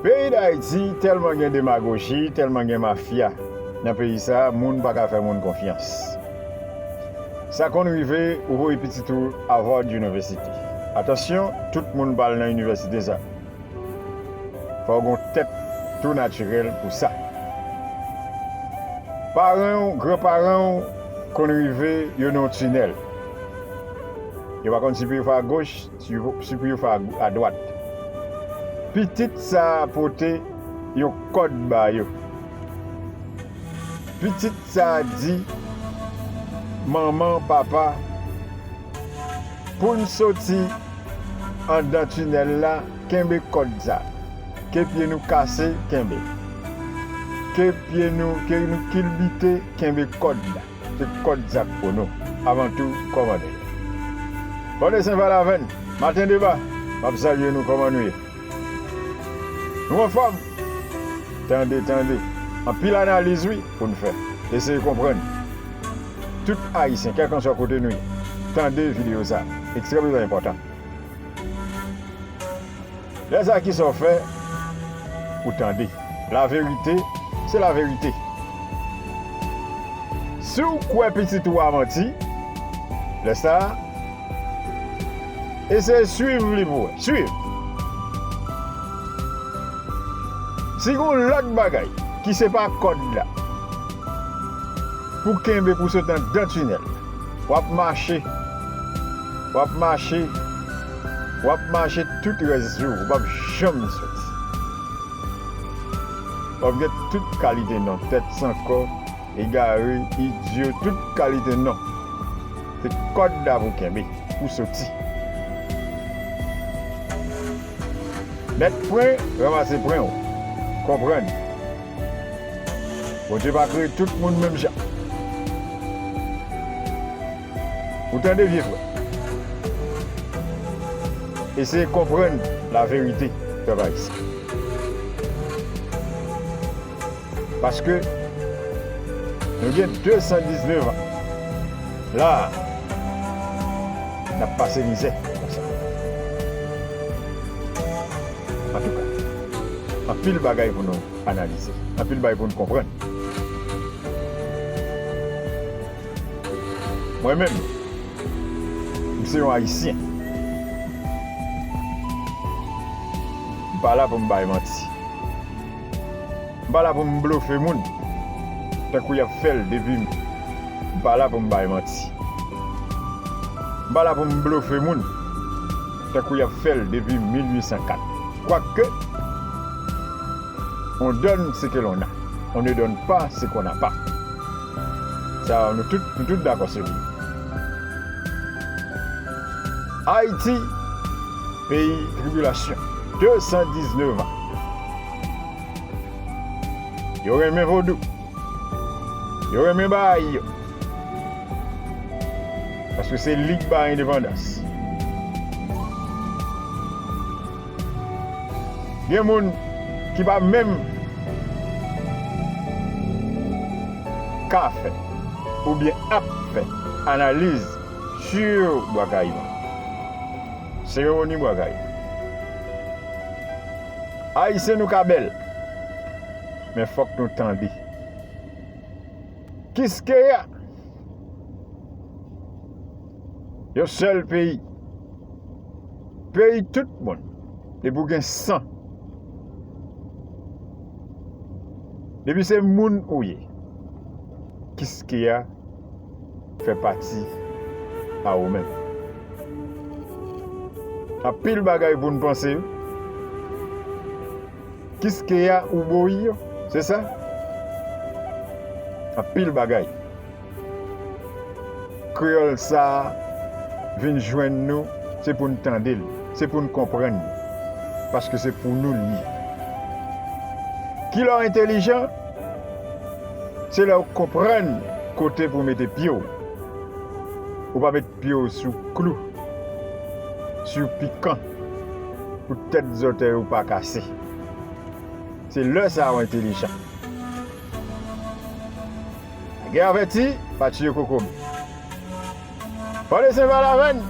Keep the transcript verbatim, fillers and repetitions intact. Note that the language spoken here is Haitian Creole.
Peyi Dayiti tèlman gen demagoji, tèlman gen mafya nan peyi sa a, moun pa ka fè moun konfyans. Sa konn rive, ou voye pitit ou Harvard University. Atansyon, tout moun pa al nan inivèsite sa. Fò w gen yon tèt tou natirèl pou sa. Paran w, granparan w konn rive, yo nan yon tinèl. Yo pa konn si pou yo fè agoch, si pou, si pou yo fè a, adwat. Pitit sa a pote yon kòd ba yo. Pitit sa a di, manman, papa, pou n soti anndan tinèl la, kenbe kòd sa. Ke pye nou kase, kenbe. Ke pye nou, ke nou kilbite, kenbe kòd la. Se kòd sa k pou nou. Avan tou, kòmandè. Fòlè Sen Valavenn, Maten Deba, m ap salye nou, kòman nou ye? Nou anfòm? Tande, tande. Anpil analiz, wi, pou n fè. Eseye konprann. Tout Ayisyen, kèlkanswa kote nou ye, tande videyo sa. Ekstrèmman enpòtan. Lè sa, kisa w fè? Ou tande. Laverite, se laverite. Si w kwè pitit ou a manti, lè sa a, eseye swiv li pou wè. Swiv. Si gen yon lòt bagay ki se pa kòd la, pou kenbe pou sot anndan tinèl, w ap mache, w ap mache, w ap mache tout rès jou, ou p ap janm soti. W ap gen tout kalite non, tèt san kò, egare, idyo, tout kalite non. Se kòd la pou kenbe, pou soti. Mèt pwen, ranmase pwen w. Konprann. Bondye pa kreye tout moun menm jan. Ou tande, vye frè? Eseye konprann laverite, pèp ayisyen. Paske nou gen de san diznèf an la a, n ap pase mizè konsa. Antouka, anpil bagay pou nou analize, anpil bagay pou nou konprann. Mwen menm, m se yon Ayisyen. M pa la pou m bay manti. M pa la pou m blofe moun, tankou y ap fè l depi m, m pa la pou m bay manti. M pa la pou m blofe moun, tankou y ap fè l depi mil uit san kat. Kwake, on donne ce que l'on a, on ne donne pas ce qu'on n'a pas. Sa, nou tout, nou tout dakò sou li. Ayiti, peyi tribilasyon, de san diznèf an. Yo renmen vodou. Yo renmen bay yo. Paske se li k bay endepandans. Gen moun ki pa menm ka fè oubyen ap fè analiz sou Bwa Kayiman. Seremoni Bwa Kayiman. Ayisyen, nou ka bèl, men fòk nou tande. Kiskeya, yon sèl peyi, peyi tout moun. Depi w gen san, depi se moun ou ye, Kiskeya fè pati a ou menm. Anpil bagay pou n panse, wi. Kiskeya ou Boyi yo, se sa? Anpil bagay. Kreyòl sa a vin jwenn nou, se pou n tande l, se pou n konprann li, paske se pou nou l ye. Kilè w entèlijan? Se lè w konprann kote pou w mete pye w. Ou pa met pye w sou klou, sou pikan, pou tèt zòtèy ou pa kase. Se lè sa a w entèlijan. Lagè avèti, pa tiye kokobe. Fòlè Sen Valavenn,